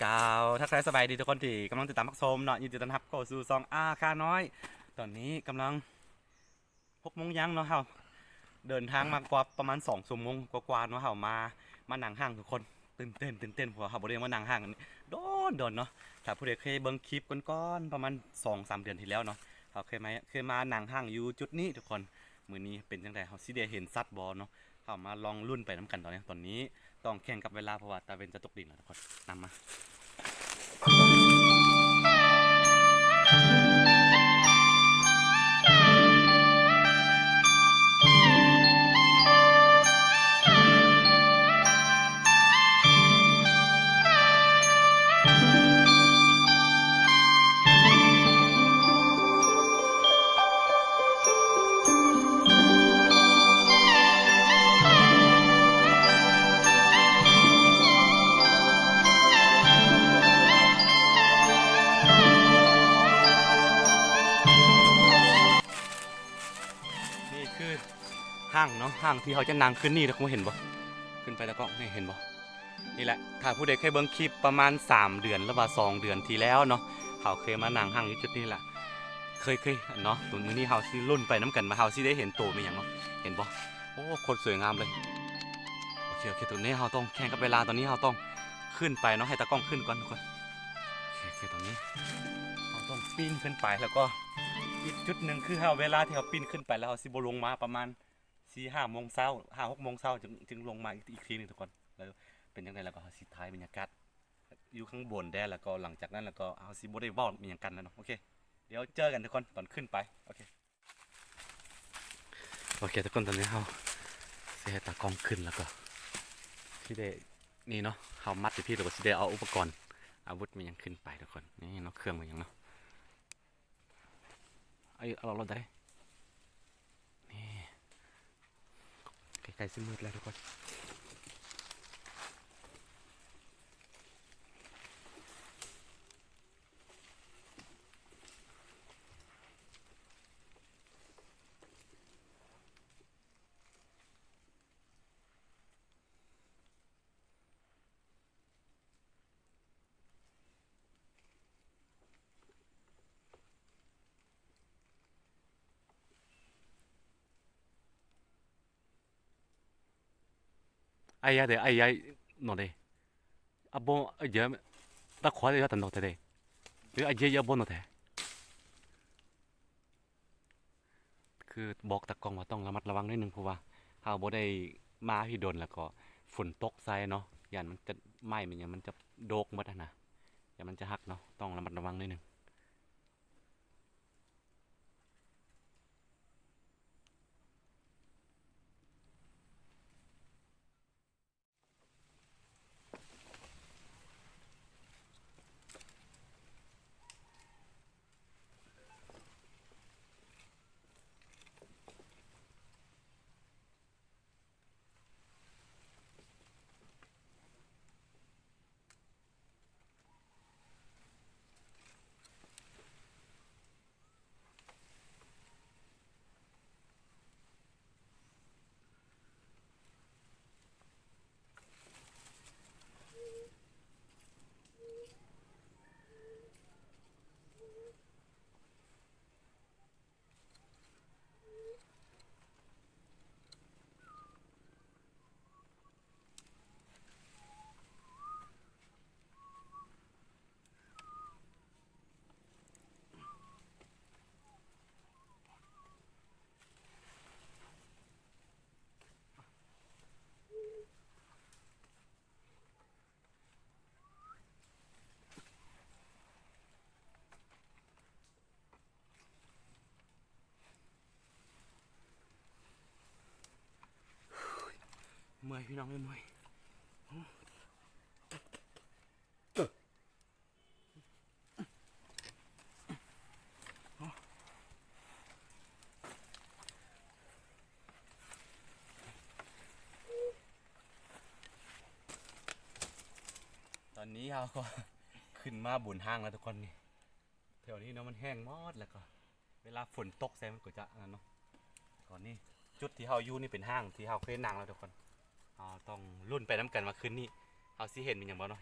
ກ່າວທັກທາຍສະບາຍດີທຸກຄົນທີ່ກຳລັງຕິດຕາມຮັບຊົມເນາະ, ຍິນດີຕ້ອນຮັບເຂົ້າສູ່ຊ່ອງອາຄານ້ອຍ. ຕອນນີ້ກຳລັງຫົກໂມງຢ່າງເນາະ, ເຮົາເດີນທາງມາກວ່າປະມານສອງຊົ່ວໂມງກວ່າໆເນາະ, ເຮົາມາ ມານັ່ງຫ້າງທຸກຄົນ. ຕື່ນເຕັ້ນ ຕື່ນເຕັ້ນ ເພາະວ່າເຮົາບໍ່ໄດ້ມານັ່ງຫ້າງດົນໆເນາະ. ຖ້າຜູ້ໃດເຄີຍເບິ່ງຄລິບກ່ອນໆ ປະມານສອງສາມເດືອນທີ່ແລ້ວເນາະ, ເຮົາເຄີຍມາ ເຄີຍມານັ່ງຫ້າງຢູ່ຈຸດນີ້ທຸກຄົນ. ມື້ນີ້ເປັນຈັ່ງໃດ ເຮົາຊິໄດ້ເຫັນສັດບໍ່ເນາະ? ເຮົາມາລອງລຸ້ນໄປນຳກັນ. ຕອນນີ້ ຕອນນີ້ຕ້ອງແຂ່ງກັບເວລາ ເພາະວ່າຕາເວັນຈະຕົກດິນແລ້ວທຸກຄົນ. ຕາມມາ. ນີ້ຄືຫ້າງເນາະ, ຫ້າງທີ່ເຮົາຈະນັ່ງຄືນນີ້ ທຸກຄົນເຫັນບໍ່? ຂຶ້ນໄປແລ້ວກໍ ນີ້ເຫັນບໍ່? ນີ້ແຫຼະ ຖ້າຜູ້ໃດເຄີຍເບິ່ງຄລິບປະມານສາມເດືອນ ຫຼືວ່າສອງເດືອນທີ່ແລ້ວເນາະ, ເຮົາເຄີຍມານັ່ງຫ້າງຢູ່ຈຸດນີ້ແຫຼະ. ເຄີຍ ເຄີຍເນາະ. ມື້ນີ້ເຮົາຊິລຸ້ນໄປນຳກັນວ່າເຮົາຊິໄດ້ເຫັນໂຕແມ່ນຫຍັງເນາະ. ເຫັນບໍ່? ໂອ້ ໂຄດສວຍງາມເລີຍ. ໂອເຄ ໂອເຄ ຕອນນີ້ເຮົາຕ້ອງແຂ່ງກັບເວລາ, ຕອນນີ້ເຮົາຕ້ອງຂຶ້ນໄປເນາະ, ໃຫ້ຕາກ້ອງຂຶ້ນກ່ອນທຸກຄົນ. ໂອເຄ ໂອເຄ ຕອນນີ້ເຮົາຕ້ອງປີນຂຶ້ນໄປ ແລ້ວກໍອີກຈຸດໜຶ່ງຄືເຮົາ ເວລາທີ່ເຮົາປີນຂຶ້ນໄປແລ້ວ ເຮົາຊິບໍ່ລົງມາປະມານສີ່ຫ້າໂມງເຊົ້າ ຫ້າຫົກໂມງເຊົ້າ ຈຶ່ງ ຈຶ່ງລົງມາອີກ ອີກທີໜຶ່ງທຸກຄົນ. ແລ້ວເປັນຈັ່ງໃດ ແລ້ວກໍເຮົາຊິຖ່າຍບັນຍາກາດຢູ່ຂ້າງບົນແດ່ ແລ້ວກໍຫຼັງຈາກນັ້ນ ແລ້ວກໍເຮົາຊິບໍ່ໄດ້ເວົ້າອີ່ຫຍັງກັນແລ້ວເນາະ. ໂອເຄ ດຽວເຈີກັນທຸກຄົນຕອນຂຶ້ນໄປ. ໂອເຄ ໂອເຄທຸກຄົນ ຕອນນີ້ເຮົາຊິໃຫ້ຕາກ້ອງຂຶ້ນ ແລ້ວກໍຊິໄດ້ ນີ້ເນາະ, ເຮົາມັດຢູ່ພີ້ ແລ້ວກໍຊິໄດ້ເອົາອຸປະກອນອາວຸດແມ່ນຫຍັງຂຶ້ນໄປທຸກຄົນ. ນີ້ເນາະ ເຄື່ອງແມ່ນຫຍັງເນາະ. ເອົາ ເອົາລົດໄດ້. ນີ້ ໃກ້ໆຊິມືດແລ້ວທຸກຄົນ. Ai ya de, ai ya no de. Abo ya ta khwa de ya ta no de. Yo aye ya bo no de. ຄືບອກຕາກ້ອງວ່າຕ້ອງລະມັດລະວັງໜ້ອຍໜຶ່ງ ເພາະວ່າເຮົາບໍ່ໄດ້ມາພີ້ດົນ ແລ້ວກໍຝົນຕົກໃສ່ເນາະ, ຢ້ານມັນຈະໄໝ້ ມັນຫຍັງ ມັນຈະໂດກໝົດຫັ້ນນະ, ຢ້ານມັນຈະຫັກເນາະ, ຕ້ອງລະມັດລະວັງໜ້ອຍໜຶ່ງ. ເມື່ອຍພີ່ນ້ອງເອີຍ ເມື່ອຍ. ຕອນນີ້ເຮົາກໍຂຶ້ນມາບົນຫ້າງແລ້ວທຸກຄົນ. ນີ້ ແຖວນີ້ເນາະ ມັນແຫ້ງໝົດ ແລ້ວກໍເວລາຝົນຕົກໃສ່ມັນກໍຈະອັນນັ້ນເນາະ. ຕອນນີ້ຈຸດທີ່ເຮົາຢູ່ນີ້ເປັນຫ້າງທີ່ເຮົາເຄີຍນັ່ງແລ້ວທຸກຄົນ. ເຮົາຕ້ອງລຸ້ນໄປນຳກັນວ່າຄືນນີ້ເຮົາຊິເຫັນເປັນຫຍັງບໍ່ເນາະ.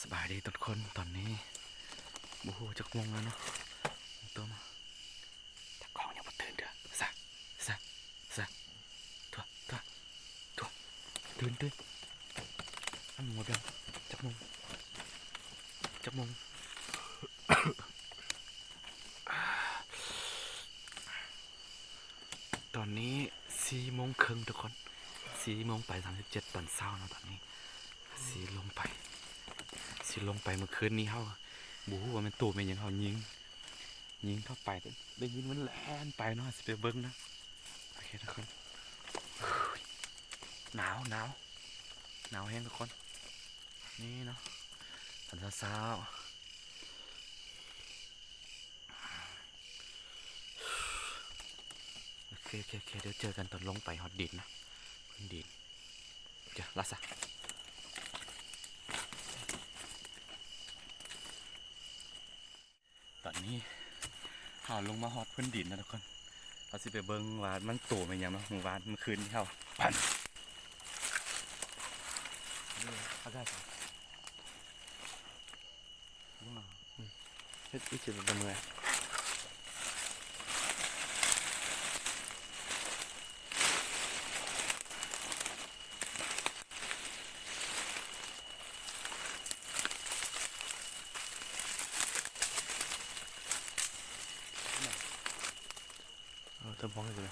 ສະບາຍດີທຸກຄົນ ຕອນນີ້ບໍ່ຮູ້ຈັກໂມງແລ້ວເນາະ ຕົວມາ ຕາກ້ອງຍັງບໍ່ຕື່ນເທື່ອ ຊະ ຊະ ຊະ ຕົວ ຕົວ ຕົວ ຕື່ນ ຕື່ນ ອັນໝົດແລ້ວ ຈັກໂມງ ຈັກໂມງ? ຕອນນີ້ສີ່ໂມງເຄິ່ງທຸກຄົນ ສີ່ໂມງໄປສາມສິບເຈັດຕອນເຊົ້າເນາະ ຕອນນີ້ ຊິລົງໄປ ຊິລົງໄປ ມື້ຄືນນີ້ເຮົາບໍ່ຮູ້ວ່າແມ່ນໂຕແມ່ນຫຍັງ ເຮົາຍິງ ຍິງເຂົ້າໄປ ໄດ້ຍິນມັນແລ່ນໄປເນາະ ຊິໄປເບິ່ງນະ ໂອເຄທຸກຄົນ ໜາວ ໜາວ ໜາວແຮງທຸກຄົນ ນີ້ເນາະ ຕອນເຊົ້າໆ ໂອເຄ ໂອເຄ ໂອເຄ ດຽວເຈີກັນຕອນລົງໄປຮອດດິນນະ ພື້ນດິນ ເຈີລະຊະ ຕອນນີ້ເຮົາລົງມາຮອດພື້ນດິນແລ້ວທຸກຄົນ ເຮົາຊິໄປເບິ່ງວ່າມັນໂຕແມ່ນຫຍັງເນາະ ມື້ວານ ມື້ຄືນນີ້ເຮົາ ປັນ ອາກາດ ເຮັດອີກເຈັດບໍ່ເມື່ອຍ ເອົາຕະບອງໃຫ້ເລີຍ.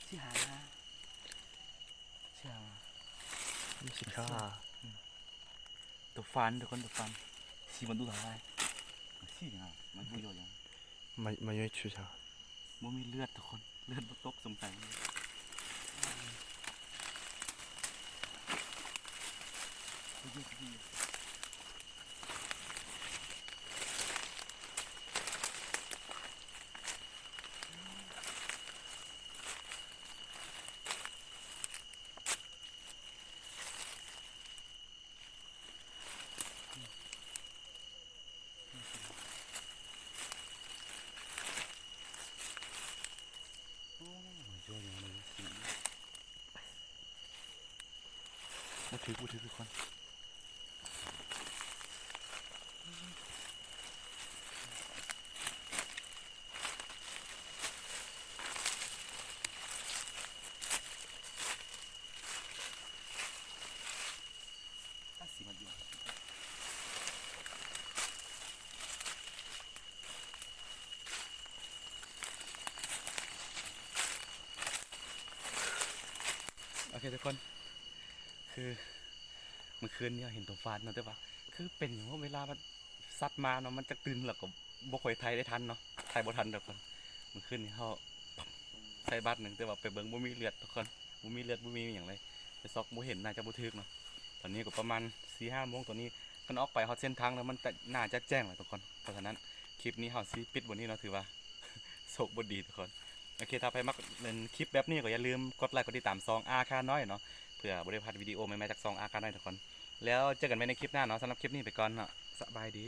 ຊິຫາມາ ຊິຫາມາ ມັນຊິຂ້າ ອືມ ໂຕຟານ ທຸກຄົນ ໂຕຟານ ສີມັນດຸຮ້າຍ ສີຫຍັງ ມັນບໍ່ຢໍຫຍັງ ມາ ມາຢູ່ໃນຊຸດຫຍັງ ບໍ່ມີເລືອດທຸກຄົນ ເລືອດບໍ່ຕົກສົງໄສ. ບໍ່ຖືກ ບໍ່ຖືກທຸກຄົນ. ໂອເຄທຸກຄົນ ຄືມື້ຄືນນີ້ເຮົາເຫັນໂຕຟານເນາະ ແຕ່ວ່າຄືເປັນຫຍັງເວລາ ສັດມາເນາະ ມັນຈະຕື່ນ ແລ້ວກໍບໍ່ຄ່ອຍຖ່າຍໄດ້ທັນເນາະ ຖ່າຍບໍ່ທັນດອກ. ມື້ຄືນນີ້ເຮົາໃສ່ບາດໜຶ່ງ ແຕ່ວ່າໄປເບິ່ງບໍ່ມີເລືອດທຸກຄົນ ບໍ່ມີເລືອດ ບໍ່ມີຫຍັງເລີຍ ໄປຊອກບໍ່ເຫັນ ໜ້າຈະບໍ່ຖືກເນາະ. ຕອນນີ້ກໍປະມານສີ່ຫ້າໂມງ ຕອນນີ້ຄັນອອກໄປຮອດເສັ້ນທາງແລ້ວ ມັນຈະ ໜ້າຈະແຈ້ງແລ້ວທຸກຄົນ. ເພາະສະນັ້ນຄລິບນີ້ເຮົາຊິປິດບ່ອນນີ້ເນາະ ຖືວ່າໂຊກບໍ່ດີທຸກຄົນ. ໂອເຄ ຖ້າໃຜມັກເປັນຄລິບແບບນີ້ ກໍຢ່າລືມກົດໄລກົດຕິດຕາມຊ່ອງອາຄານ້ອຍເນາະ ເພື່ອບໍ່ໄດ້ພາດວິດີໂອໃໝ່ໆຈາກຊ່ອງອາຄານ້ອຍທຸກຄົນ. ແລ້ວເຈີກັນໃໝ່ໃນຄລິບໜ້າເນາະ ສຳລັບຄລິບນີ້ໄປກ່ອນເນາະ ສະບາຍດີ.